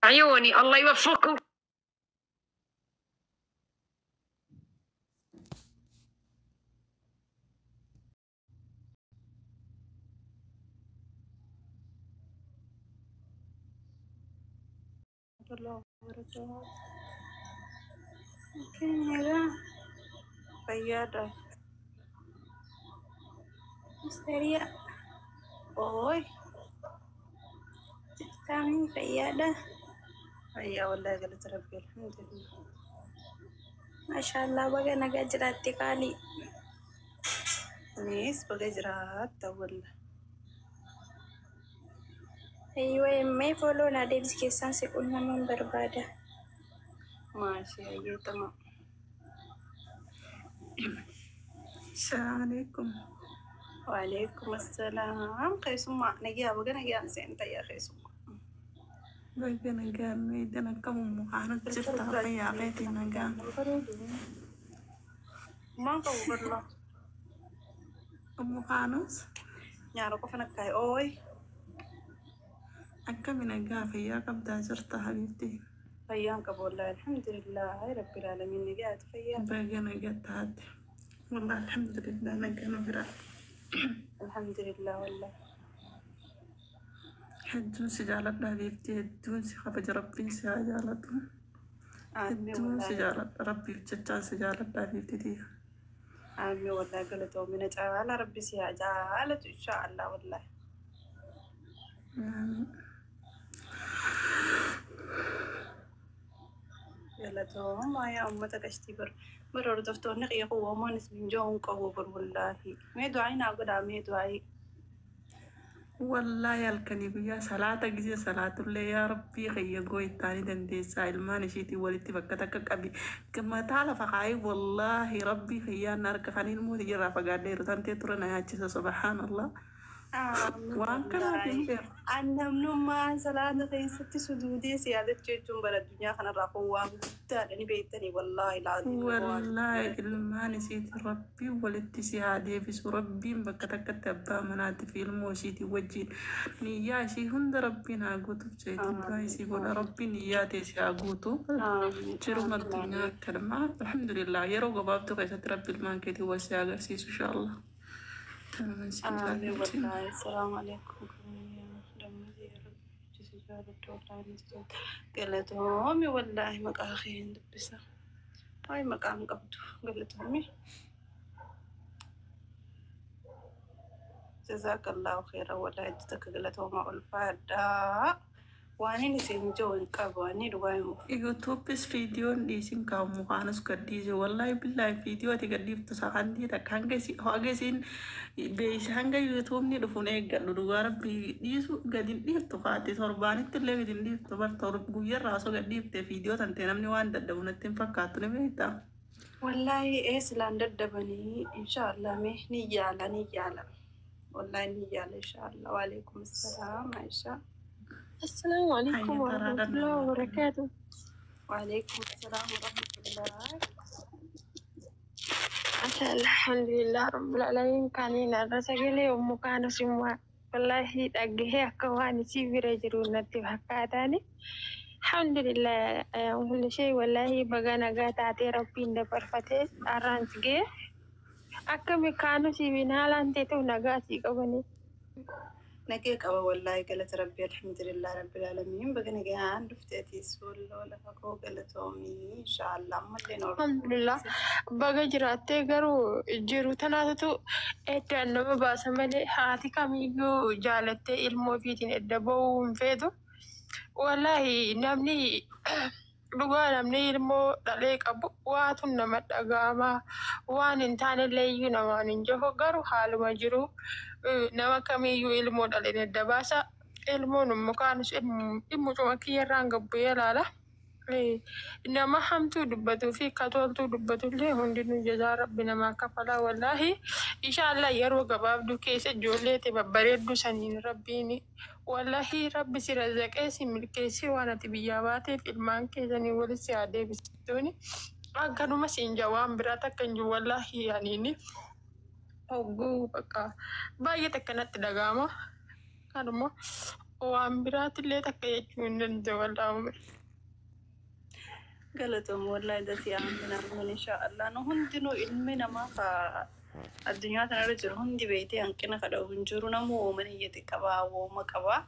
عيوني الله يوفقكم. الله وبركاته. Nagaa. Fayyaadha. Mustariyaa. Ooy. Kaamiin fayyaadha. Fayyaa wallaahi, galata rabbi, alhamdulillah. Maashaallah, baga nagaa jiraatte qaalii. Anis baga jiraatta walla. Ayyoo, mee follow naa deebisi, keessaan si qunnamuun barbaada. Maashii, hayyeetama. السلام عليكم. وعليكم السلام keessummaa, nagaa, baga nagaan seenta yaa keessummaa. Baga nagaan meedan akkam mukaanat jirta, fayyaa keetii, nagaa? Maan qabu bal'aa. Mukaanus. Nyaara qofa nakkaa'e ooy. Akkami, nagaa, fayyaa qabdaa, jirta habiibti? Fayyaan qabu wallaahi, alhamdulillah rabbil aalamiin, nagaati fayyaa. Baga nagaa taate, wallah alhamdulillah, nagaa nu bira. Alhamdulillah wallaahi. Hedduun si jaaladha habiibti, hedduun si kabaja, rabbiin si haa jaalatu. Aamin. Hedduun si Wallaahi. jaaladha, rabbiif jechaan si jaaladha habiibti. Aamin wallaahi, galatoomina caala rabbi si haa jaalatu insha Allah wallaahi. Amiin. Galatoomaa yaa uummata qashtii, bar bara hordoftoonni qiyya uumamaan isin jiruun qabu bar wallaahi. Mee du'aa naa godhaa, mee du'aa. Wallaahi halkanii guyyaa salaata gisee salaatullee, yaa rabbii kiyya gooytaanii dandeessaa, ilmaan ishiitiin walitti bakka takka qabi, mataa lafa kaayee, wallaahi rabbii kiyyaan harka kan ilmoo irraa fagaadheeru tantee ture na yaachisa, subhaanallah. Waan kanaaf hin beeku. Annamnummaan salaata keessatti suduudee si yaadachuu jechuun bara addunyaa kanarraa kun waan guddaadha, ni beektanii, wallaahi laaziim. Wallaahi ilmaan isiitiin rabbiin walitti si haa deebisu, rabbiin bakka takkatti abbaa manaatii fi ilmoo isiitiin wajjin niyyaa ishii hunda rabbiin haa guutuuf jeetiin du'aa isii godha, rabbiin niyyaa ta'e si haa guutu. Jiruma addunyaa akkanuma, alhamdulillah, yeroo gabaabtuu keessatti rabbi ilmaan keetiin wal si agarsiisu inshaallah. Kanuman si Amiin. jaalladha. Wallaahi, salaamu alaikum. Galatoomi wallaahi, maqaa kee hin dubbisa. Ay, maqaa hin qabdu, galatoomi. Jazaakallaahu khairan wallaahi, itti takka galatooma, ulfaadhaa. Waan inni isin jiru hin qabu, ani dhugaa himu. YouTubes viidiyoon dhiisin kaa'u kaanas gadhiise, wallaahi billaahi, viidiyoo ati gadhiiftu sakantii takka hanga isiin beeyse hanga YouTubeni dhufuun eeggadhu, dhugaa rabbii dhiisu gadi hin dhiiftu, kaate torbaanitti illee gadi hin dhiiftu, bar guyyarraa osoo gadhiifte viidiyoo tante namni waan dadhabu natti hin fakkaattu, ni beektaa. Wallaahi ee silaan daddabanii, inshaallah mee ni yaala, ni yaala. Wallaahi ni yaala inshaallah. Waalaikum assalaam Aisha. السلام عليكم Hayya ورحمة taraadhaan الله nama. وبركاته. Waalaikum assalaam warahmatullah. ما الحمد لله رب العالمين. كانين الرسجلي أم كانوا سموا والله dhagahee akka waan isii bira jiru natti fakkaataani. الحمد لله كل شيء. والله baga nagaa taatee, rabbiin dabarfatee har'aan si ga'e. Akkami kaanu sibiin haalaan teetu, nagaa sii qabanii? Nagee qaba wallaahi, galata rabbii, alhamdulillah rabbil aalamiin. Baga nagaan dhufteetis walloo lafa koo, galatoomii, inshaallah ammallee na Alhamdulillah, baga jiraattee. Garuu jiru tanaatu eddaan nama baasa malee haati kamiyyuu jaalattee ilmoo ofiitiin edda ba'uu hin feetu. Wallaahi namni dhugaa, namni ilmoo dhalee qabu waatu nama dhaga'ama, waan hin taanellee iyyuu namaan hin jiru. Garuu haaluma jiru nama kamiyyuu ilmoo dhaleen edda baasa. Ilmoon immoo kaanus dhimmucuma kiyyarraan gabbu'ee ilaala. Nama hamtuu dubbatuu fi katoltuu dubbatullee hundinuu jazaa rabbi namaa kafalaa. Wallaahi inshaallah yeroo gabaabduu keessa ijoollee ta'e babbareedduu saniin rabbiin, wallaahi rabbi si razaqee si milkeessee, waan ati biyyaa baateef ilmaan keessanii walitti si haa deebisuuni. Akkanuma siin jaa, waan biraa takka hin jiru. Wallaahi aniini hogguu bakka baay'ee takka natti dhaga'ama. Kanuma. Waan biraatillee takka jechuu hin danda'u wallaahi umri. Galatoom wallahi dasii, aamin aamin, inshaallah. Nu hundinuu ilmi namaa ka addunyaa kanarra jiru hundi beeytee hanqina kadhabu hin jiru. Namuu wooma niyyate qabaa, wooma qabaa.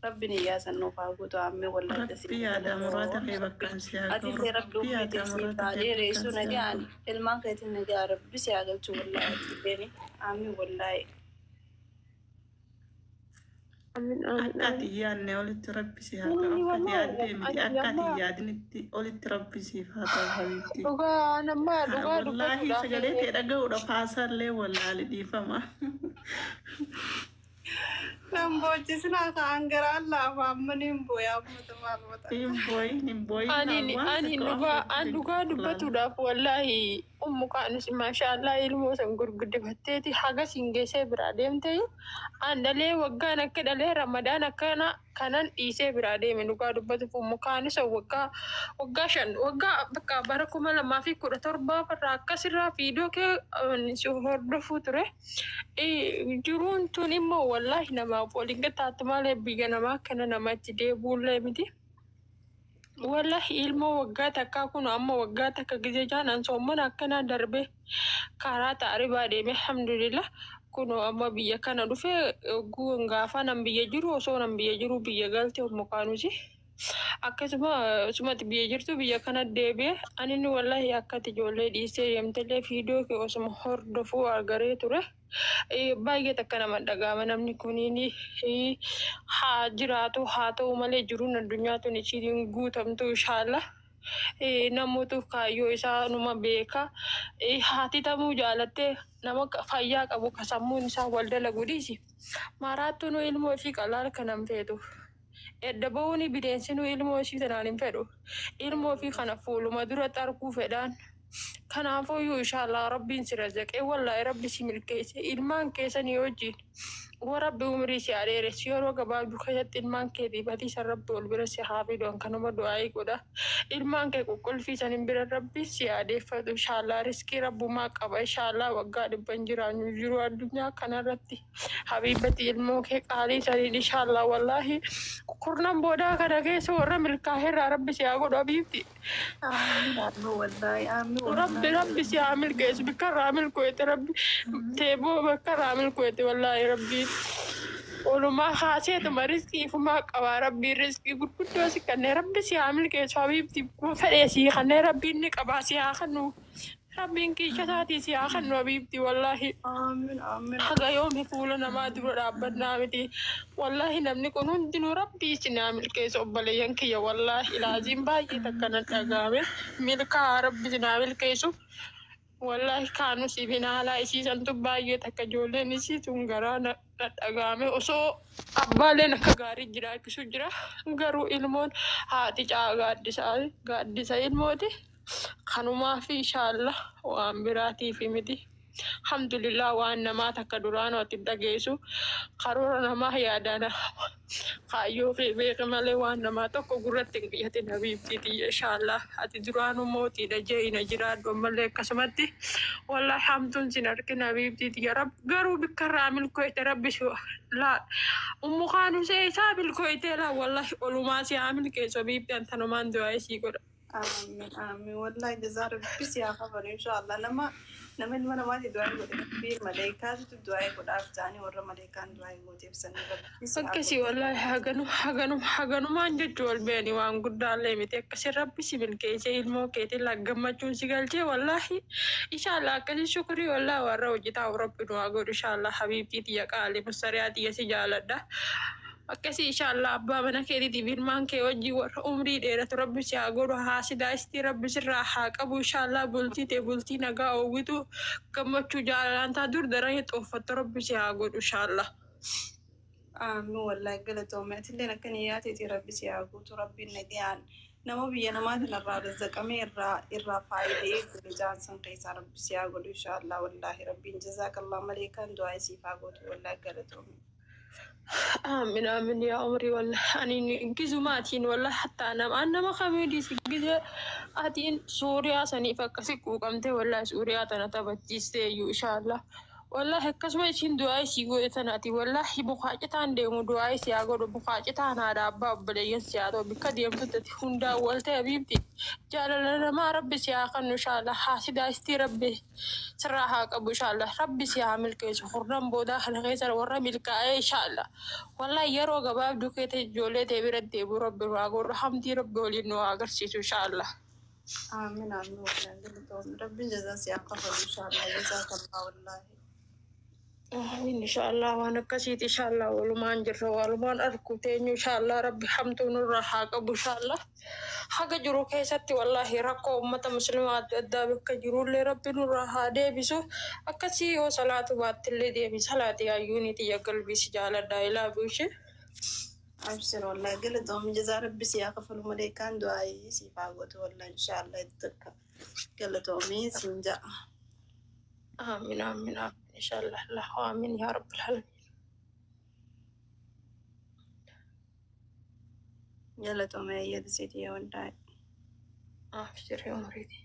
Rabbi niyyaa san nuuf haa guutu, aamin wallahi dasii. Rabbi yaada muraada kee bakkaan si haa Ati ga'u. illee Rabbi Rabbi umrii yaada tee siif muraada haa kee dheeressu bakkaan si haa nagaan ga'u. Ilmaan keetiin nagaa Rabbi si haa galchu wallahi ati illee, aamin wallahi. Aamin aamin Akka ati aamin. hin yaadne olitti Rabbi si haa ta'u. Inni Akka ati wallahi yaaddee miti. ani Akka ati amma hin yaadinitti olitti Rabbi siif haa ta'u habiibti. Dhugaa nama dhugaa Wallaahi dubbatuudhaaf sagalee tee dhaga'uudhaaf haasaallee wallaali dhiifama. Nan boochisnaa kaan garaan laafa amma niin booyaa ummata maal mata. Hin boo'in, hin boo'in, ani waan ani takka waan dhugaa an fedhe dhugaa dubbatuudhaaf wallaahi ummu kaanus maashaallah ilmoo san gurguddifatteeti haga siin geessee biraa deemte. An dhalee waggaan akka dhalee Ramadaan akkana kanan dhiisee biraa deeme. Dhugaa dubbatuuf ummu kaanus waggaa 5 waggaa bakka bara 2017 irraa akkasirraa viidiyoo kee si hordofuu ture. Jiruun tun immoo wallaahi namaaf waliin gattaatti malee biyya namaa kana namatti deebi'ullee miti. Wallahi ilmoo waggaa takkaa kun amma waggaa takka gizee jaanan soomana akkanaa darbe karaa taaribaa deeme, alhamdulillah. Kun amma biyya kana dhufe gaafa nan biyya jiru, osoo nan biyya jiru biyya galte mukaanusi akkasuma sumatti biyya jirtu biyya kana deebi'e. Ani wallahi akkati ijoollee dhiisee deemtellee viidiyoo kee osuma hordofuu argaree ture. Baay'ee takka nama dhaga'ama. Namni kuniin haa jiraatu haa ta'u malee jiruun addunyaa tun ishiin guutamtu inshaalla. Namootu kaayyoo isaa numa beeka. Haati tamuu jaalattee nama fayyaa qabu ka sammuun isaa wal dalagu dhiisi. Maraattuun ilmoo ishii qalaa kanan feetu. Edda ba'uun bineensinuu ilmoo ishii tanaan hin fedhu. Ilmoo ofii kana fuuluma duratti arguu fedhaan. Kanaafuyyuu inshaallah Rabbiin si razaqee, wallaahi Rabbi si milkeesse, ilmaan keessanii wajjin warabbi umrii si haa dheeressu. Yeroo gabaabduu keessatti ilmaan keetii batiisan Rabbi ol bira si haa fidu kanuma du'aayii godha. Ilmaan kee qulqulfii sanin bira Rabbi si haa deeffatu inshaallah. Riskii Rabbumaa qaba inshaallah. Waggaa 100 jiraanyu jiru addunyaa kanarratti habiibati ilmoo kee qaalii saniin inshaallah. Wallaahi kurnan boodaa kana keessa warra milkaa'eerraa Rabbi si haa godhu habiibti. Aamin aamin wallahi, aamin Rabbi wallahi. Rabbi si haa milkeessu. Bakka irraa milkoete Rabbi teeboo bakka irraa milkoete. Wallaahi Rabbi olumaa haaseetuma riskii ifumaa qabaa. Rabbi riskii gurguddoo si kannee Rabbi si haa milkeessu habiibti. Fedhee si kannee Rabbiin ni qabaa, si haa kennu Rabbiin kiisha isaatii si haa kennu habiibti wallaahi. Aamin aamin. Haga yoomi fuula namaa dura dhaabbannaa miti. Wallaahi namni kun hundinuu Rabbii isin haa milkeessu obboleeyyan kiyya. Wallaahi laaziin baay'ee takka na dhagahame. Milkaa Rabbi isin haa milkeessu. Wallaahi kaanus ibin haala isiisantu baay'ee takka ijoolleen isii tun garaa na dhagahame. Osoo abbaaleen akka gaarii jiraachisu jira. Garuu ilmoon haati caa gaaddisa gaaddisa ilmooti. Kanumaaf inshaallah waan biraatiif miti. Alhamdulillah, waan namaa takka duraan ati dhageessu karoora namaa yaadana kaayyoo kee beeke malee waan namaa tokko gurratti hin qiyyatin habiibtiiti. Inshaallah ati duraanuu mootiidha je'ina jiraadhu ammallee akkasumatti. Wallahi hamtuun sin arkin habiibtiiti ya Rab. Garuu bikka irraa milkooyte Rabbi si laa ummu kaanusee isaa milkooytee laa. Wallahi olumaa si haa milkeessu habiibti, antanumaan du'aa isii godha. Aamin aamin wallahi, jazaa Rabbi si haa kafalu inshaallah. Nama ilma namaati du'aa godhe Rabbi maleekaatu du'aa godhaaf ta'anii warra maleekaan du'aa gooteef sanii Rabbi si haa Akkasii godhu. Wallahi haganu haganu haganumaan jechuu ol beeni waan guddaallee miti. Akkasii Rabbi si milkeessee ilmoo keetiin gammachuun si galchee wallahi inshallah akkasii shukurii. Wallahi warra hojjetaa Rabbi nu haa godhu inshallah. Habiibtii tiyya qaali musariyaa tiyya si jaaladha. Akkasii inshallah abbaa mana keetiitiif ilmaan kee wajjin warra umrii dheeratu Rabbi si haa godhu. Haasidaa istii Rabbi sirraa haa qabu inshallah. Bultii tee bultii nagaa oowwitu gammachuu jaalalaan taa dur daran xooffattu Rabbi si haa godhu inshallah. Aamin wallahi, galatoome. Atilleen akka niyyaa teetii Rabbi si haa guutu. Rabbiin nagayaan nama biyya namaatiin irraa razzaqamee irraa faayida'ee gale jaansan keessaa Rabbi si haa godhu inshaallah. Wallahi Rabbiin jazaakallah maleekaan du'aa isiif haa gootu wallahi, galatoome. Aamin aamin yaa umrii. Wallahi ani gizumaatiin wallahi hattaa nama an nama kamiidis gize atiin Suuriyaa saniif akkasi quuqamte wallahi Suuriyaa tana taphachiiste iyyuu inshaallah. Wallahi akkasuma isiin du'aa isii godhe tanaati. Wallahi bukaacitaan deemu du'aa isii haa godhu. Bukaacitaan haadha abbaa obboleeyyan si haa ta'u. Bikka deemtutti hundaa wal ta'e habiibti. Jaalala namaa rabbi si haa kennu inshallah. Haasidaa istii rabbi sirraa haa qabu inshallah. Rabbi si haa milkeessu. Hurran boodaa kana keessa warra milkaa'ee inshallah. Wallahi yeroo gabaabduu keessa ijoollee ta'e bira deebi'u rabbi nu haa godhu. Hamdii rabbi waliin nu haa agarsiisu inshallah. Amiin amiin wallahi galatoomii. Rabbiin jazaa si haa kafalu inshallah. Jazaakallah wallahi. Amiin inshallah waan akkasiiti inshallah walumaan jirra walumaan argu teenyu inshallah rabbi hamtuu nurraa haa qabu inshallah. Haga jiru keessatti wallahi rakkoo uummata muslimaa adda addaa bakka jirullee rabbi nurraa haa deebisu. Akkasii yoo salaatu baattillee deemi salaati hayyuuni tiyya qalbii si jaaladha ilaalu ishee. Abshir wallahi galatoomii jazaa rabbi si haa kafalu malee kaan du'aa siif haa godhu wallahi inshallah itti akka galatoomii siin ja'a. Amiin amiin amiin inshallah allahu amiin yaa rabbil alamin. Galatoomii ayyada siitiya wallahi. Abshir umriiti.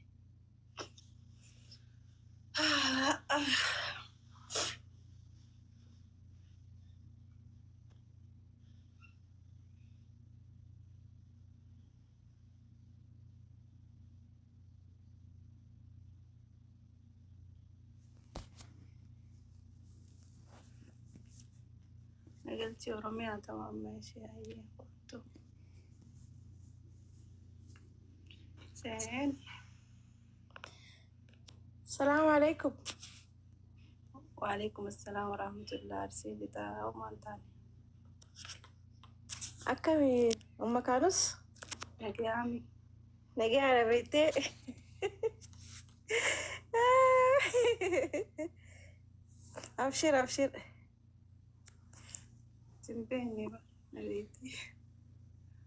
Nagalchi Oromiyaa ta'uu amma ishee ayyee kottu. Seen. Salaamu alaikum. Waalaikum assalaam warahmatullah arsii lixaa homaan taane. Akkami umma kaanus? Nagayaami. Nagaa beektee. Abshir abshir. Sin beekne ba na beekte.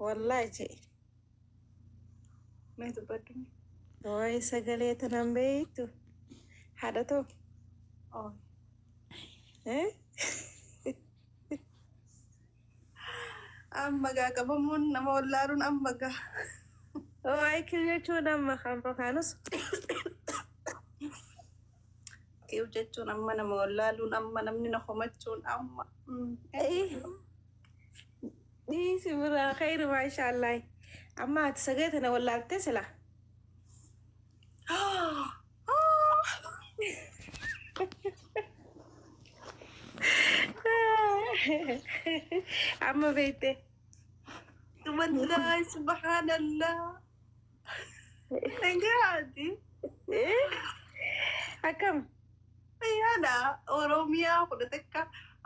Wallahi jee. Mee dubbadhu. Waa'ee sagalee tanan beektu. Haadha too. Oh. Eh? Amma gaa qabamuun nama wallaaluun amma gaa. Waa'ee kiyyu jechuun amma amma kaanus. Kiyyuu jechuun amma nama wallaaluun amma namni na komachuun amma. Dhiisi biraa khayri maashaallah. Amma ati sagalee tana wallaaltee sila. Amma beekte. Wallahi subhanallah. Nagaati. Akkam? Yaada Oromiyaa kudha takka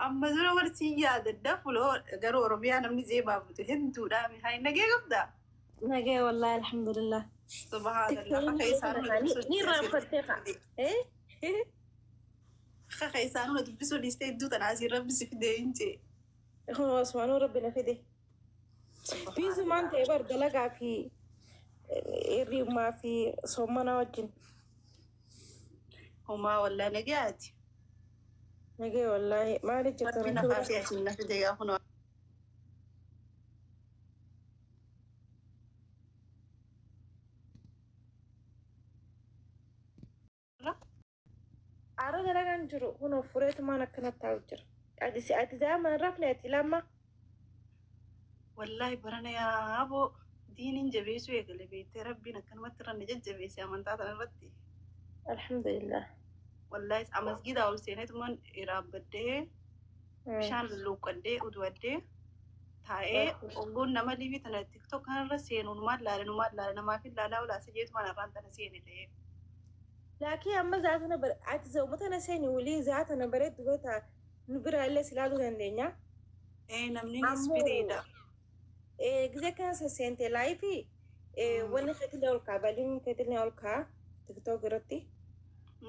amma dura warsi yaadadda fuloo garuu Oromiyaa namni zeebaa butu hedduudha. Haa nagee qabdaa? Nagee wallahi alhamdulillah. Subhanallah. Akka isaan Ni irraanfattee kaa. Eh? Akka isaan na dubbisuu dhiistee hedduu tana asii rabbi si fidee hin jee. Kun Osmaanuu rabbi na fide. Biizumaan ta'e bar dalagaa fi hirribaa fi soomana wajjin. Homaa wallahi nagaati. Nagee wallahi maali jirta Rabbi na kaasee asiin na fide gaafa nu Aara dalagaan jiru kun fureetumaan akkanatti taa'u jira. Ati ati zaman rafne ati lamma. Wallahi barana yaaboo diiniin jabeessuu eegale beektee rabbiin akkanumatti irra na jajjabeesse amantaa tana irratti. Alhamdulillah. Wallahi masgiida ol seeneetumaan iraabbadhee bishaan lulluuqqadhee udu'addee taa'ee ogguun nama liibii tana tiktok kanarra seenuun maal laale numaal laale namaaf hin laalaa olaasa jeetumaan arraan tana seene ta'ee. Laakiin amma zaatana bare ati uummata seeni walii zaatana bareeddu beektaa nu biraa illee si ilaaluu dandeenya. Namni ni fideedha. Gisee kana seente laayifii wanni keetillee ol kaa baliin keetillee ol kaa tiktok irratti.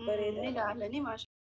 Bareeda. Ni ilaalanii maasha.